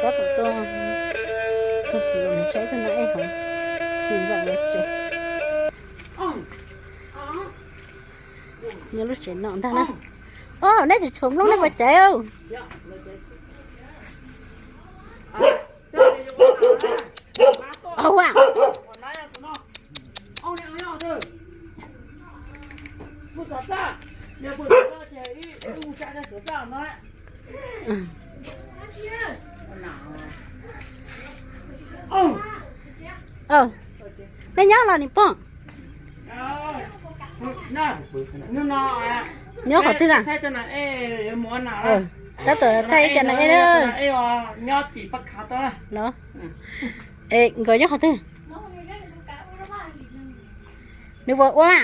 Tab tom tuaj, tus txiv los saib tus nas ej hauv, tsis npam lub tsev. Nyob lub tsev no ntag na. Os, neb tsis tshuav nplooj nej puas caiv? Os, ua. Nej nyob los nim pog? Nyob qhov twg na? Tab tom thaij ib co nas ej na. Los, nkawd nyob qhov twg? Nws puas ua?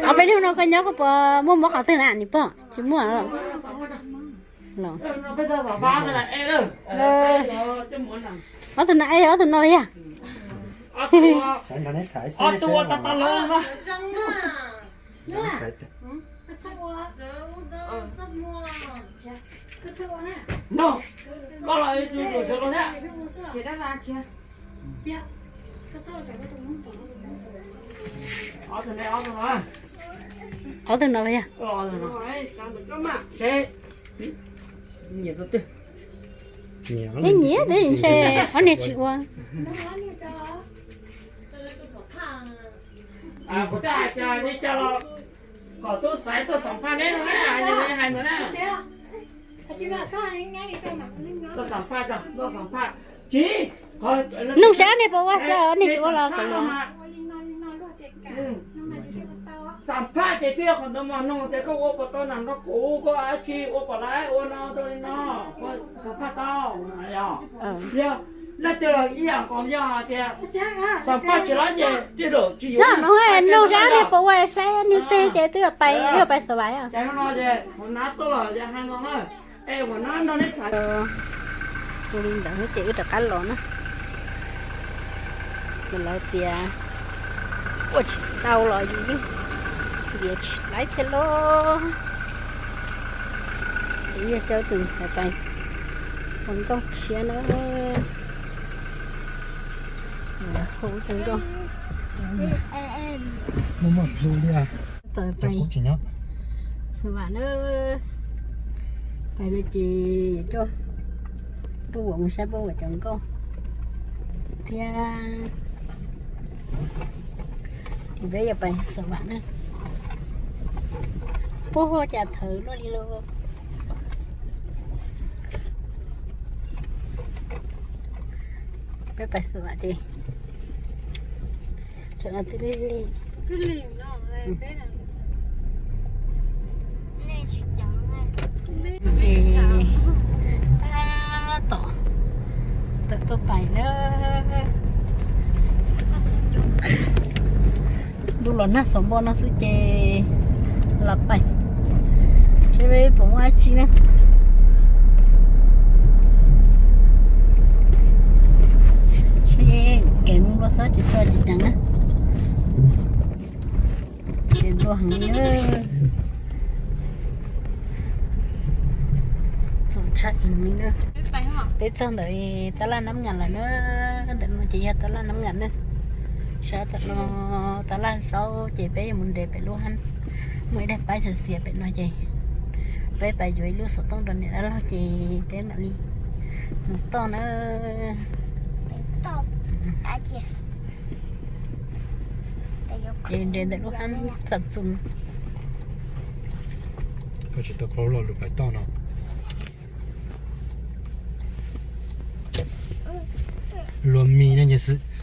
Ob peb hnub no koj nyob koj puas muaj mob qhov twg na nim pog? Tsis muaj los? Ob tug nas ej, ob tug no yog? Ob tug no yog? Nyiam twb ntshe ob niag tsis ua. Kom tub xaiv tuaj xam phaj neb no, hais ntawd na. Tuaj xam phaj, tuaj xam phaj. Tsis, nug seb ob niag puas ua xwb, ob niag tsis ua los kom luag. Xam phaj ces twb yog qhov ntawd mas nug tias koj ua puas tau nam nrog kuv, koj dab tsi ua puas laib ua no rau li no, xam phaj tau. Yog leej twg los ib yam nkaus, yog hais tias xam phaj tsis laib ces tej zaum tsis yuav. Nug seb ob niag puas ua saib niag twg ces twb yuav pais, twb yuav pais xav vam. Ces no ces hauv nab tuaj los yog hais no na. Es hauv nab no neb tham. Ua li ntawd ces wb rov qab los na. Ces lawv tias ua tsis tau los yus yeej ntiav tsis laib thiab lauj. Ces yog coj tus ntxhais pais ua nkauj tshiab na. Hu tus nkauj. Tau pais xav vam na. Pais no ces coj Pub Vuam mus saib Pub Vuam cov nkauj thiab. Ces peb yuav pais xav vam na. Pub Vuam cas thawv luaj li lauj. Peb pais xav vam ces tsam no twb lig lig. Ces tab tom tawm tuaj pais na. Ntuj los nag xav npo no xwb ces los pais seb puas muaj dab tsi na. Seb kev nplua xob ces tso ces ceev na. Kev nplua heev li. Txaus ntshai heev li na. Peb txog ntawm tab laj Nab Ngam lawm na. Ntawm no ces yog tab laj Nab Ngam na. Sab tom no tab laj zaub ces peb yuav mus nres pem lub hab. Muaj ib daim paib xiav xiav pem no ces peb pais yuav ib lub xov tooj rau niam dab laug ces peb mam li mus toj na. Ces nres ntawm lub hab xam xum. Koj tsis tau paub lo lus pais toj no. Lua mis no,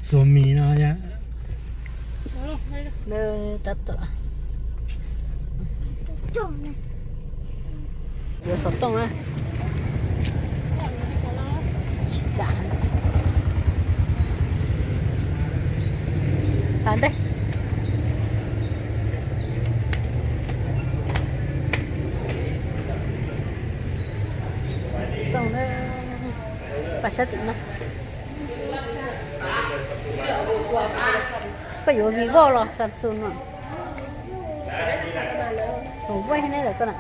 xuas mis no. Tab tom yuav xov tooj na. Tsis kam. Pas ntej. Pas sab tim no. Koj yuav Vivo los Samsung no? Huawei ne lawm koj na.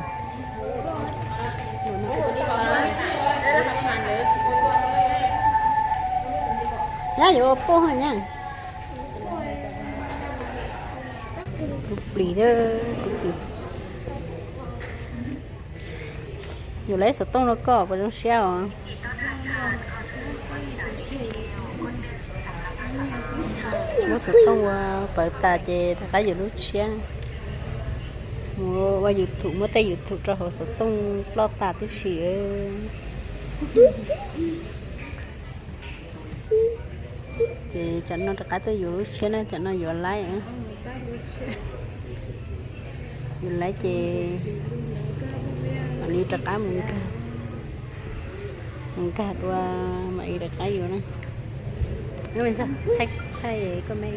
Nyab yuav Oppo nyab. Tus plis, tus plis. Yuav lawv xov tooj rau koj puas zoo siab os? Muab xov tooj ua pawv tas ces rov qab yuav lub tshiab. Mus ua YouTube, muab tej YouTube rau hauv xov tooj ploj tas tib si. Ces tsam no rov qab tuaj yuav lub tshiab na, tsam no yuav laib. Yuav laib ces mam li rov qab mus nkag, mus nkag dua mam li rov qab yuav na. Thaij koj me.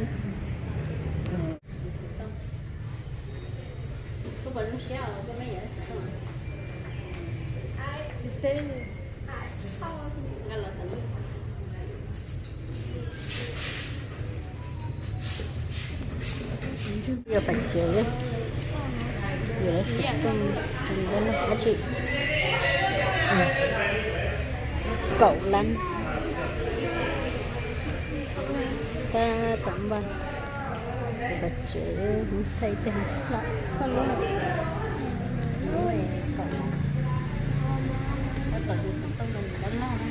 Yog pais tsev, yus lawv xov tooj, dab tsi, kaum lab, tab tom npaj pais tsev, thaij tej, kaum lab, tab tom yus xov tooj rau nws dab laug.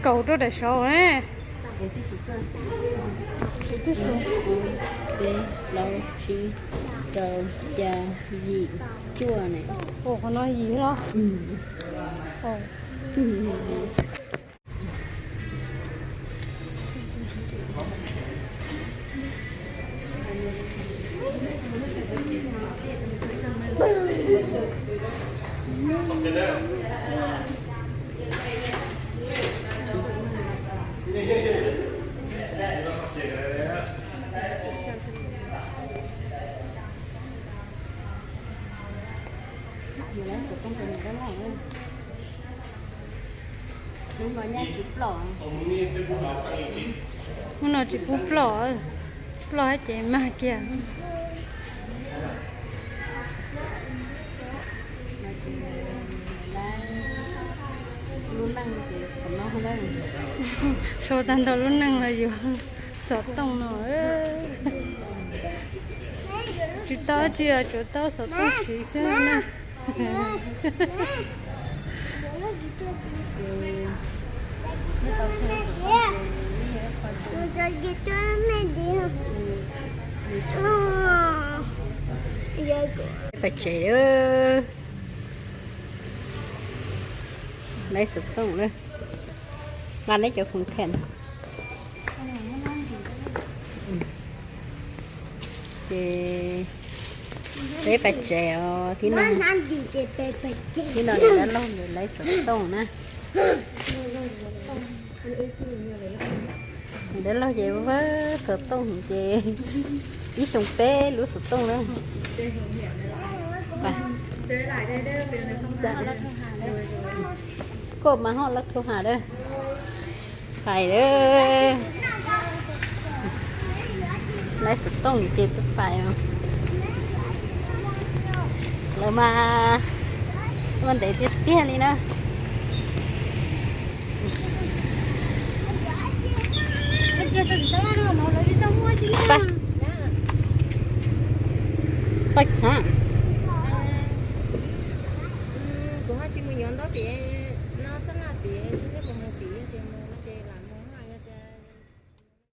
Kaum rau daim saud ne. Peb, plaub, tsib, rau, xya, yim, cuaj ne. Ua qhov no yim los? Hnub no tsis pub ploj, ploj ces mag kiag. Sau tag nrho lub neej los yuav xov tooj no. Tsis tau dab tsi, tsuas tau xov tooj siv xwb na. Pais tsev, lawv xov tooj lawm, nqa neb cov khoom them. Ces peb pais tsev os, tib no, tib no dab laug ntawd lawv xov tooj na. Dab laug ces xov tooj ces ib xyoo peb lub xov tooj na. Koj mas ho los thu has lawm. Pais lawm. Lawv xov tooj ces peb pais os. Lawv mas ua ntev tiag tiag li na. Pais, pais ha.